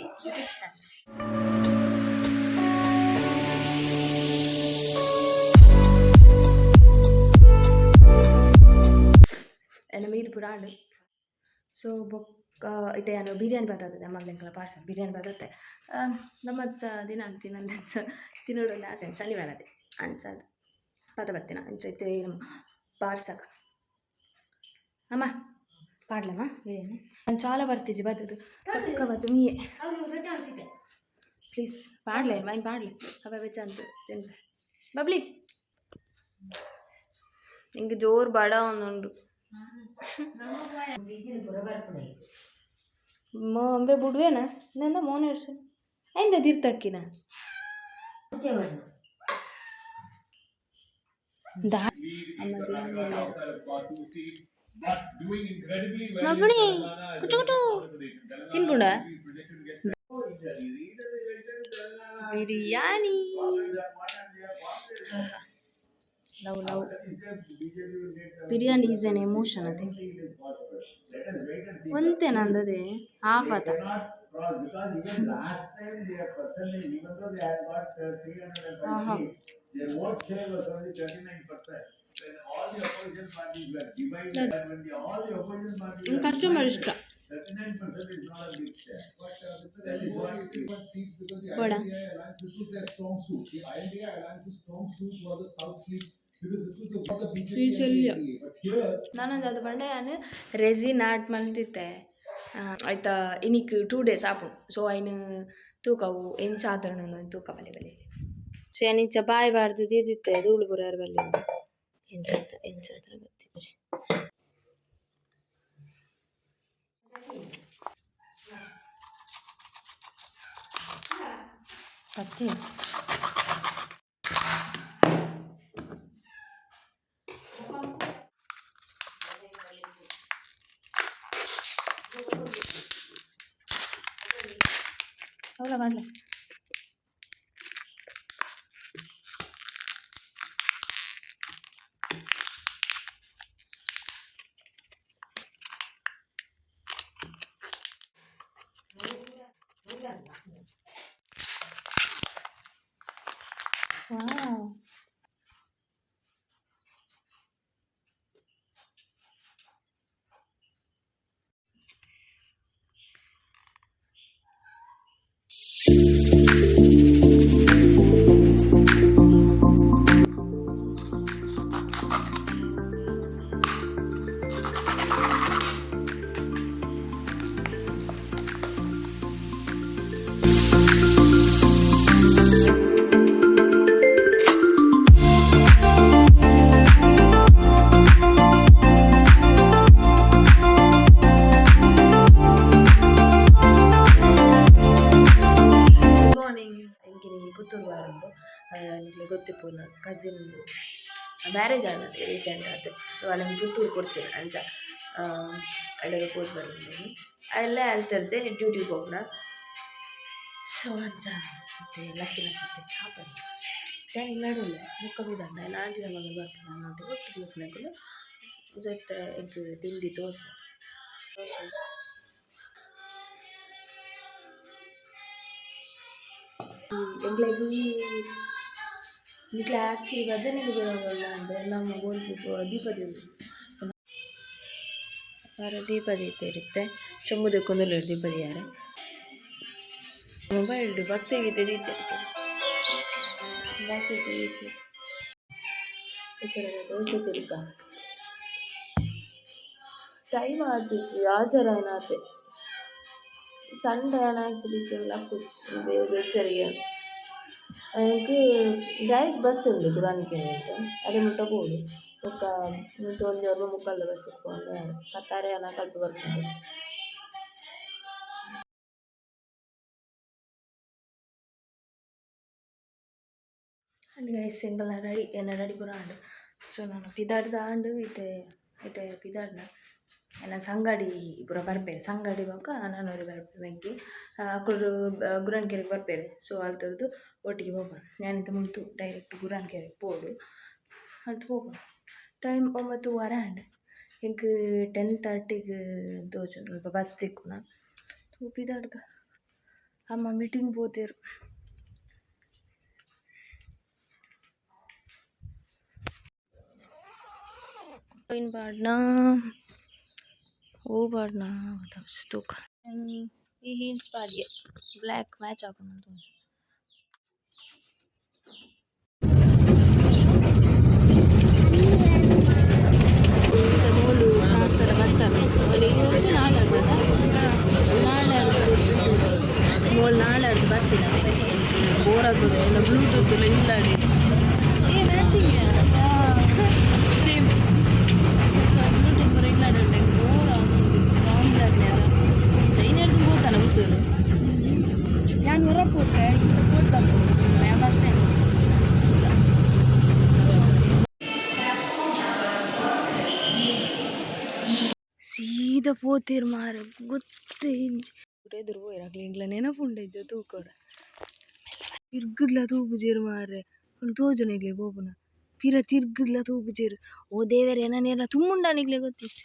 YouTube channel. ಎನ್ನ ಮೀದ್ ಪೂರ ಆಂಡ್. ಸೊ ಬೊಕ್ಕ ಇತ್ತೆ ಯಾನ್ ಬಿರಿಯಾನಿ ಬರ್ತದೆ ಮಗ್ಲೆಂಕಲ ಪಾರ್ಸೆಲ್ ಬಿರಿಯಾನಿ ಬರ್ತದೆ. ನಮ್ಮ ದಿನ ತಿನ್ನಂದ ತಿನ್ನೋಡು ಒಂದು ಆಸೆ, ಶನಿವಾರ ಅದೇ ಅಂಚಾದ್ ಪದ ಬತ್ತಿನ ಅಂಚ ಇತ್ತೆ ಪಾರ್ಸಲ್. ಅಮ್ಮ ಪಾಡ್ಲಮ್ಮ ಬಿರಿಯಾನಿ. ನಾನು ಚಾಲ ಬರ್ತಿಜಿ ಬತ್ತದು ಪಕ್ಕ ಬತ್ತು ಮೀಯೆ. ಪ್ಲೀಸ್ ಪಾಡ್ಲೆ ಮೈನ್ ಪಾಡ್ಲೆ ಅವ ಬೆಚ್ಚ ಅಂತ ತಿನ್ಪೆ. ಬಬ್ಲಿ, ನಿಂಗೆ ಜೋರು ಬಡ ಒಂದುಂಡು. ಅಂಬೆ ಬುಡ್ವೇನ ನಂದ ಮೋನ ಇರ್ಸು ಐಂದ ದಿರ್ತಕ್ಕಿನ ದಾ. ಬಬ್ಲಿ, ಕುಟು ಕುಟು ತಿನ್ಪುಂಡ biryani. Love love biryani is an emotion. ಅದೇ ಒಂತೆ ನಂದದೆ ಹಾಫ್ ಆತ. ಆಹಾ. ಕಸ್ಟಮರ್ ಇಷ್ಟ ವಡ. ನಾನೊಂದು ಅದು ಪಂಡ ಯಾನ್ ರೆಸಿನ್ ಆರ್ಟ್ ಮಲ್ತಿತ್ತೆ ಆಯ್ತಾ. ಇನಿಕ್ 2 ಡೇಸ್ ಆಪುಂಡು. ಸೊ ಐನ್ ತೂಕ ಅವು ಎಂಚ ಆತಂಡ್ ತೂಕ ಬಲೆ ಬಲೆ. ಸೊ ಯಾನ್ ಇಂಚ ಬಾಯಿ ಬಾರ್ದು ದೀದಿತ್ತೆ, ಧೂಳು ಪೂರ ಬಲ್ಲಿ. ಎಂಚ ಆತ ಎಂಚ ಆತ್ರ ಗೊತ್ತಿಜ್ಜಿ. ಪತ್ತಿ ಹೌದಾ? ಮಾಡಲ. ವಾವ್. Good morning. ಎಂಕಿನಿ ಪುತ್ತೂರು ವಾರುಂಡು. ನಿಕ್ಲೆ ಗೊತ್ತಿಪ್ಪುನ ಕಸಿನ್ ಮ್ಯಾರೇಜ್ ಆಂಡ್ ರೀಸೆಂಟ್ ಆತ್. ಸೊ ಅಲೆನ್ ಪುತ್ತೂರು ಕೊರ್ತಿನಿ ಅಂಚ ಅಡೆಗ್ ಪೋದು ಬರೋದು. ಅಲ್ಲೇ ಅಲ್ತರ್ದೆ ಡ್ಯೂಟಿಗೆ ಪೋಪುನ. ಸೊ ಅಂಚ ಇತ್ತೆ ಲಕ್ಕಿನ ಇತ್ತೆ ಚಾ ಪರ್ಪೆ. ಯಾನ್ ಇಲ್ಲಡ್ ಉಲ್ಲೆ, ಬೊಕ್ಕ ಪಿದಾಡ್ಂಡ ಎನ್ನ ಆಂಟಿನ ಮಗಲ್ ಬರ್ಪೆ ನನ್ನೊಟ್ಟಿಗೆ, ಒಟ್ಟಿಗೆ ಪೋಪುನಕುಲು. ಸೊ ಇತ್ತೆ ಎಂಕ್ ತಿಂಡಿ ದೋಸೆ ದೋಸೆ. ಎಂಕ್ಲೆಗ್ ನಿಕ್ಲೆ ಆಕ್ಚುಲಿ ಭಜನೆಗ್ ಬರೋದುಲ್ಲ ಅಂದ್ರೆ ನಮ್ಮ ಬೋಲ್ಪು ದೀಪ ದೀವೊಡು ವಾರ ದೀಪ ದೀಪೆರ್ ಇತ್ತೆ. ಚೊಂಬು ದೆಕ್ಕೊಂದುಲ್ಲೆರ್ ದೀಪ ದೀಯರೆ. ಮೊಬೈಲ್ಡ್ ಭಕ್ತಿ ಗೀತೆ ದೀತೆರ್, ಭಕ್ತಿ ಗೀತೆ. ಈ ಥರದ ದೋಸೆ ತಿರ್ಗ ಟೈಮ್ ಆತಿಜಿ, ಆಚಾರ ಆತೆ. ಸಂಡೆ ಆಂಡ ಆಕ್ಚುಲಿ ಲಕ್ಕುಜಿ, ಬೇಗ ಎಚ್ಚರಿಗೆ. ಎಂಕ್ ಡೈರೆಕ್ಟ್ ಬಸ್ ಉಂಡು ಗುರಾಣಿಕೆರೆ ಅಂತ, ಅಡೆ ಮುಟ್ಟ ಪೋವೊಡು. ಬೊಕ್ಕ ಮುಲ್ಪ ಒಂಜಿ ಒರ್ಂಬ ಮುಕ್ಕಾಲ್ದ ಬಸ್ ಪೋಂಡ ಪತ್ತಾರೆ ಆನಗ ಅಲ್ಪ ಬರ್ಪುಂಡು ಬಸ್. ಅಂಡ್ ಗೈಸ್, ಎಂಕಲ್ನ ರೆಡಿ, ಎನ್ನ ರೆಡಿ ಪೂರ ಆಂಡ್. ಸೊ ನನ ಪಿದಾಡ್ದ ಆಂಡ್. ಇತ್ತೆ ಇತ್ತೆ ಪಿದಾಡ್ನ. ಎನ್ನ ಸಂಗಡಿ ಪೂರ ಬರ್ಪೆರ್. ಸಂಗಡಿ ಬೊಕ್ಕ ನನೊರಿ ಬರ್ಪೆ ವೆಂಕಿ. ಅಕುಲು ಗುರಾಣ್ಕೆರೆಗ್ ಬರ್ಪೆರ್. ಸೊ ಅಲ್ತುರ್ದು ಒಟ್ಟಿಗೆ ಪೋಪ. ಯಾನ್ ಇತ್ತೆ ಮುಲ್ತು ಡೈರೆಕ್ಟ್ ಗುರಾಣ್ಕೆರೆಗ್ ಪೋಡು, ಅಲ್ತ್ ಪೋಪ. ಟೈಮ್ 9:30 ಆಂಡ್. ಎಂಕ್ 10:30ಗ್ ತೋಜುಂಡು ಅಲ್ಪ ಬಸ್ ತಿಕ್ಕುನ. ತೂ ಪಿದಾಡ್ಗ. ಅಮ್ಮ ಮೀಟಿಂಗ್ ಪೋತೆರ್. ಐನ್ ಪಾಡ್ನ ಓ ಪಾಡ್ನ ತೂಕ. ಈ ಹೀಲ್ಸ್ ಪಾಡ್ಯೆ, ಬ್ಲ್ಯಾಕ್ ಮ್ಯಾಚ್ ಆಪುಂಡು. ಮೂಲು ಪ್ರಾರ್ಥನೆ ಬರ್ತಾರೆ ಓಲು ಇವತ್ತು ನಾಳೆ ಅರ್ಧದ ನಾಳೆ ಅರ್ಧ ಮೋಲ್ ನಾಳೆ ಅರ್ಧ ಬರ್ತೀನಿ. ಬೋರ್ ಆಗ್ಬೋದು. ಬ್ಲೂಟೂತ್ ಇಲ್ಲ. ಏ, ಮ್ಯಾಚಿಂಗ್ ಸೇಮ್. ಸೊ ಬ್ಲೂಟೂತ್ ಬರೋ ಇಲ್ಲ. ಬೋರ್ ಆಗುಂಡು ಲಾಂಗ್ ಜರ್ನಿ ಅದ. ಚೈನ್ ಹಿಡ್ದು ಪೋತಾನ ಪುತ್ತೂರು. ಯಾನ್ ಹೊರ ಪೋತೆ, ಇಂಚ ಪೋತ. ಫಸ್ಟ್ ಟೈಮ್ ಸೀದಾ ಪೋತೀರ್ ಮಾರೆ, ಗೊತ್ತು ಇಂಚಿ ಎದುರು ಪೋಯೆರ್ ಅಕ್ಲೆ. ಎಂಕ್ಲ ನೆನಪುಂಡು ಇಜ್ಜ ತೂಕೊರ. ತಿರ್ಗುದ್ಲ ತೂಪುಜೆರ್ ಮಾರ್ರೆ. ಅಕುಲು ತೋಜುನ ಎಂಕ್ಲೆ ಪೋಪುನ ಪಿರ ತಿರ್ಗುದ್ಲ ತೂಪುಜೆರ್. ಓ ದೇವೆರೆ, ಎನನ್ ಏರ್ಲ ತುಂಬುಂಡ ನಿಕ್ಲೆ ಗೊತ್ತಿಜ್ಜಿ.